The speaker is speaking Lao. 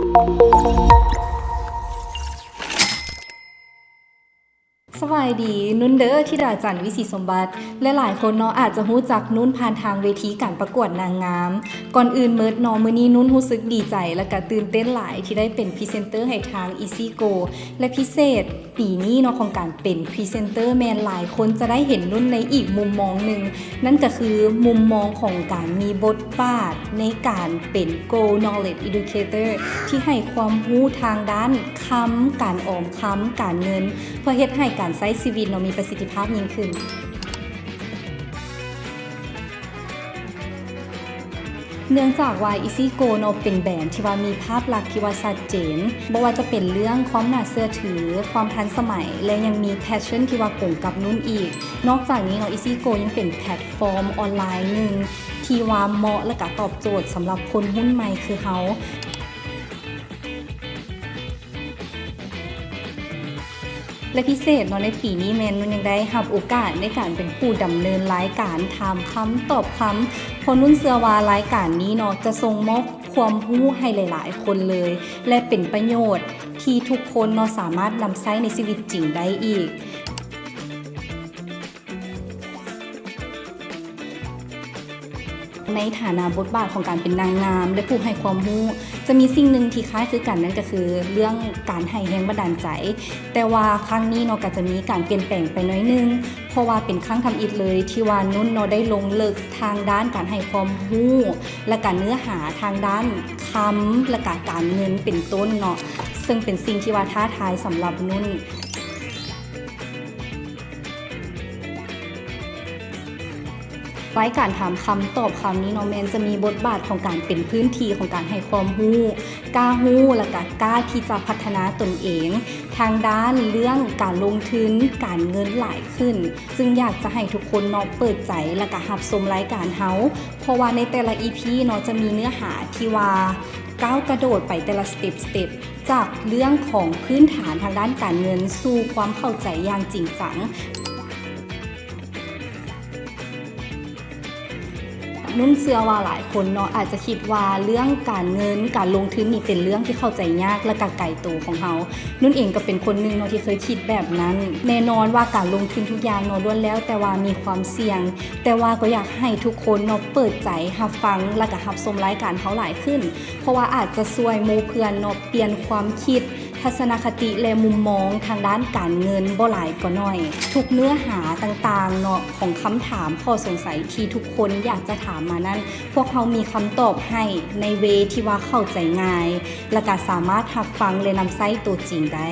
ສະບາຍດີ ນຸ່ນເດີ ທິດາຈັນ ວິສີສົມບັດ ແລະ ຫຼາຍຄົນເນາະ ອາດຈະຮູ້ຈັກນຸ່ນຜ່ານທາງເວທີການປະກວດນາງງາມ. ກ່ອນອື່ນໝົດເນາະ ມື້ນີ້ນຸ່ນຮູ້ສຶກດີໃຈ ແລະ ກະຕື່ນເຕັ້ນຫຼາຍທີ່ໄດ້ເປັນພຣີເຊັນເຕີໃຫ້ທາງ Easy Go ແລະ ພິເສດ ປີນີ້ເນາະ ຂອງການເປັນພຣີເຊັນເຕີ ແມ່ນຫຼາຍຄົນຈະໄດ້ເຫັນນຸ່ນໃນອີກມຸມມອງໜຶ່ງ, ນັ້ນກໍຄືມຸມມອງຂອງການມີບົດບາດໃນການເປັນ Gold Knowledge Educator ທີ່ໃຫ້ຄວາມຮູ້ທາງດ້ານຄຳ, ການອອມຄຳ, ການເງິນ ເພື່ອເຮັດໃຫ້ການໃຊ້ຊີວິດເນາະ ມີປະສິດທິພາບຍິ່ງຂຶ້ນ. ເນື່ອງຈາກວ່າ Easy Go ເນາະ ເປັນແບຣນທີ່ວ່າມີພາບລັກທີ່ວ່າຊັດເຈນ, ບໍ່ວ່າຈະເປັນເລື່ອງຄວາມໜ້າເຊື່ອຖື, ຄວາມທັນສະໄໝ ແລະ ຍັງມີ passion ທີ່ວ່າກົງກັບນຸ່ນອີກ. ນອກຈາກນີ້ເນາະ Easy Go ຍັງເປັນແພລດຟອມອອນລາຍໜຶ່ງທີ່ວ່າເໝາະ ແລະ ກະຕອບໂຈດສຳລັບຄົນຮຸ່ນໃໝ່ຄືເຮົາ. ແລະ ພິເສດເນາະ ໃນປີນີ້ແມ່ນນຸ່ນຍັງໄດ້ຮັບໂອກາດໃນການເປັນຜູ້ດຳເນີນລາຍການຖາມຄຳຕອບຄຳ, ເພາະນຸ່ນເຊື່ອວ່າລາຍການນີ້ເນາະ ຈະສົ່ງມອບຄວາມຮູ້ໃຫ້ຫຼາຍໆຄົນເລີຍ ແລະ ເປັນປະໂຫຍດທີ່ທຸກຄົນເນາະ ສາມາດນຳໃຊ້ໃນຊີວິດຈິງໄດ້ອີກ. ໃນຖານະບົດບາດຂອງການເປັນນາງງາມ ແລະ ຜູ້ໃຫ້ຄວາມຮູ້, ຈະມີສິ່ງໜຶ່ງທີ່ຄ້າຍຄືກັນ, ນັ້ນກໍຄືເລື່ອງການໃຫ້ແຮງບັນດານໃຈ. ແຕ່ວ່າຄັ້ງນີ້ເນາະ ກໍຈະມີການປ່ຽນແປງໄປໜ້ອຍໜຶ່ງ, ເພາະວ່າເປັນຄັ້ງທຳອິດເລີຍທີ່ວ່ານຸ່ນເນາະ ໄດ້ລົງເລິກທາງດ້ານການໃຫ້ຄວາມຮູ້ ແລະ ກະເນື້ອຫາທາງດ້ານຄຳ ແລະ ກະການເງິນເປັນຕົ້ນເນາະ, ເຊິ່ງເປັນສິ່ງທີ່ວ່າທ້າທາຍສຳລັບນຸ່ນ. ລາຍການຖາມຄຳຕອບຄຳນີ້ເນາະ ແມ່ນຈະມີບົດບາດຂອງການເປັນພື້ນທີ່ຂອງການໃຫ້ຄວາມຮູ້, ກ້າຮູ້ ແລະ ກະກ້າທີ່ຈະພັດທະນາຕົນເອງທາງດ້ານເລື່ອງການລົງທຶນ, ການເງິນຫຼາຍຂຶ້ນ. ຈຶ່ງຢາກຈະໃຫ້ທຸກຄົນເນາະ ເປີດໃຈ ແລະ ກະຮັບຊົມລາຍການເຮົາ, ເພາະວ່າໃນແຕ່ລະ ອີ ພີ ເນາະ ຈະມີເນື້ອຫາທີ່ວ່າກ້າວກະໂດດໄປແຕ່ລະສະເຕັບ, ສະເຕັບ ຈາກເລື່ອງຂອງພື້ນຖານທາງດ້ານການເງິນສູ່ຄວາມເຂົ້າໃຈຢ່າງຈິງຈັງ. ນຸ່ນເຊື່ອວ່າຫຼາຍຄົນເນາະ ອາດຈະຄິດວ່າເລື່ອງການເງິນ, ການລົງທຶນນີ້ເປັນເລື່ອງທີ່ເຂົ້າໃຈຍາກ ແລະ ກະໄກໂຕຂອງເຮົາ. ນຸ່ນເອງກໍເປັນຄົນໜຶ່ງເນາະທີ່ເຄີຍຄິດແບບນັ້ນ. ແນ່ນອນວ່າການລົງທຶນທຸກຢ່າງເນາະ ລ້ວນແລ້ວແຕ່ວ່າມີຄວາມສ່ຽງ, ແຕ່ວ່າກໍຢາກໃຫ້ທຸກຄົນເນາະ ເປີດໃຈຮັບຟັງ ແລະ ກະຮັບຊົມລາຍການເຮົາຫຼາຍຂຶ້ນ. ເພາະວ່າອາດຈະຊ່ວຍໝູ່ເພື່ອນເນາະ ປ່ຽນຄວາມຄິດ, ທັດສະນະຄະຕິ ແລະ ມຸມມອງທາງດ້ານການເງິນບໍ່ຫຼາຍກໍໜ້ອຍ. ທຸກເນື້ອຫາຕ່າງໆເນາະ ຂອງຄຳຖາມ, ຂໍ້ສົງໄສທີ່ທຸກຄົນຢາກຈະຖາມມານັ້ນ, ພວກເຮົາມີຄຳຕອບໃຫ້ໃນເວທີ່ວ່າເຂົ້າໃຈງ່າຍ ແລະ ກະສາມາດຮັບຟັງ ແລະ ນຳໃຊ້ໂຕຈິງໄດ້.